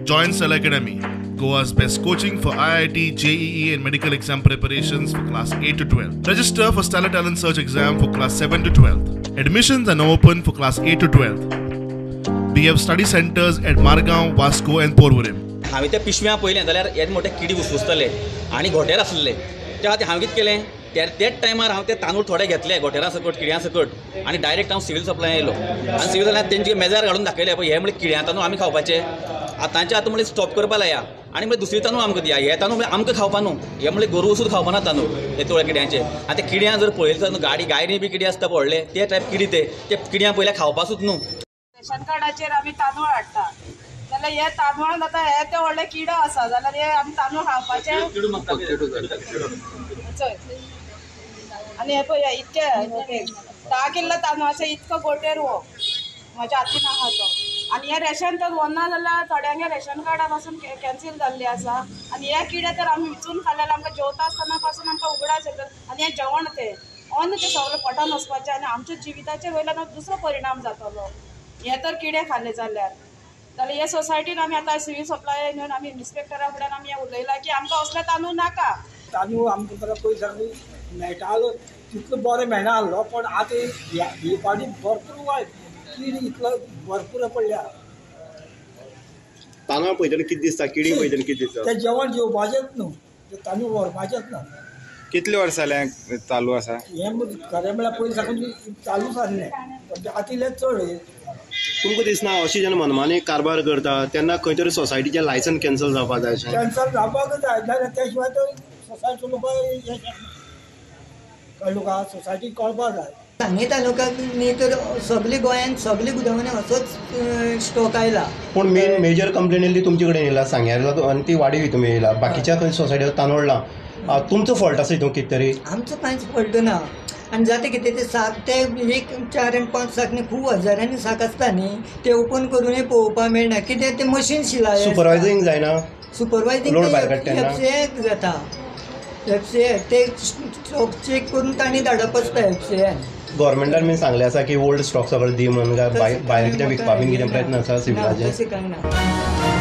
Join Stellar Academy, Goa's best coaching for IIT, JEE and medical exam preparations for class 8 to 12. Register for Stellar Talent Search exam for class 7 to 12. Admissions are now open for class 8 to 12. We have study centers at Margao, Vasco and Porvorim. हांवें त्या पिशव्यां पळयलें जाल्यार येदे मोठे किडी घुसघुसतले आनी घोंटेर आसले. त्या खातीर हांवें कितें केलें, त्याच टायमार हांव ते तांदूळ थोडे घेतले घोंटेरा सकट, किड्यां सकट, आनी डायरेक्ट हांव सिवील सप्लाय येयलो. आनी सिवील सप्लाय तेंचे मेजार घालून दाखयले, पळय हे म्हणल्यार किड्यां तांदूळ आमी खावपाचे, आतांचे आतां म्हणल्यार स्टॉप करपा लाया आनी म्हणल्यार दुसरी तांदूळ आमकां दिया, हे तांदूळ म्हणल्यार आमकां खावपा न्हू, हे म्हणल्यार गोरवां सुद्दां खावपा ना तांदूळ हे थोड्या किड्यांचे. आनी ते किड्यां जर पळयले जाल्यार गाडी गायनी बी किडी आसता व्हडले ते टायप किडी, ते किड्यां पयल्या खावपा सुद्दां न्हू. रेशन कार्डाचेर आमी तांदूळ हाडटा जाल्यार हे तांदूळान आतां हे ते व्हडले किडो आसा जाल्यार हे आमी तांदूळ खावपाचे. चोय आनी हे पळय इतके 10 किल्लो तांदूळाचे इतको गोटेर हो म्हज्या हातीन आहा तो. आनी हे रेशन तर व्हरना जाल्यार थोड्यांगे रेशन कार्डा पासून कॅन्सील जाल्ली आसा. आनी हे किडे तर आमी विचून खाल्ले जाल्यार आमकां जेवता आसतना पासून आमकां उगडास येता. आनी हें जेवण तें अन्न तें सगळें पोटान वचपाचें आनी आमच्या जिविताचेर वयल्यान दुसरो परिणाम जातलो हे तर किडे खाल्ले जाल्यार. जाल्यार हे सोसायटीन आमी आतां सिवील सप्लाय घेवन आमी इन्स्पेक्टरा फुड्यान आमी हें उलयलां की आमकां असले तांदूळ नाका. तांदूळ आमकां पयलीं सारको मेळटालो तितलो बरें मेळना आहलो, पण आतां ही फावटी भरपूर वायट किडी इतलो भरपूर पडल्या. तांदूळ पळयतना कितें दिसता, किडी पळयतना कितें दिसता? तें जेवण जेवपाचेंच न्हू, तें तांदूळ व्हरपाचेंच ना. कितले वर्सां जालें चालू आसा हें? खरें म्हळ्यार पयलीं साकून चालूच आसलें, पण तें आतां इल्लें चड. तुमकां दिसना अशी जेन्ना मनमानी कारभार करता तेन्ना खंय तरी सोसायटीचें लायसन कॅन्सल जावपाक जाय? कॅन्सल जावपाकच जाय, नाजाल्यार त्या शिवाय तर सोसायटी चलोवपाक कळ्ळें तुका, सोसायटी कळपाक जाय. सांगे तालुक्याक न्ही तर सगळे गोंयांत सगळे गुदांवांनी असोच स्टॉक आयला. पूण मेन मेजर कंप्लेन येयली तुमचे कडेन येयला सांग्यार आनी ती वाडी तुमी येयला, बाकीच्या खंय सोसायटीर तांदूळ ना. तुमचो फॉल्ट आसा हितून कितें तरी? आमचो कांयच फॉल्ट ना. आनी जाता कितें ते साक ते 1, 4 आनी 5 साक न्ही, खूब हजारांनी साक आसता न्ही, ते ओपन करूनय पळोवपाक मेळना. कितें ते मशीन शिलाय, सुपरवायजींग जायना, सुपरवायजींग एफसीआयक जाता. एफसीआय ते स्टॉक चॅक करून तांणी धाडप आसता एफसीआय. गव्हर्मेंटान बीन सांगलें आसा की ओल्ड स्टॉक सगळो दी म्हणून, काय भायर कितें विकपा बीन कितें प्रयत्न आसा सिविलाचे? तशें कांय ना.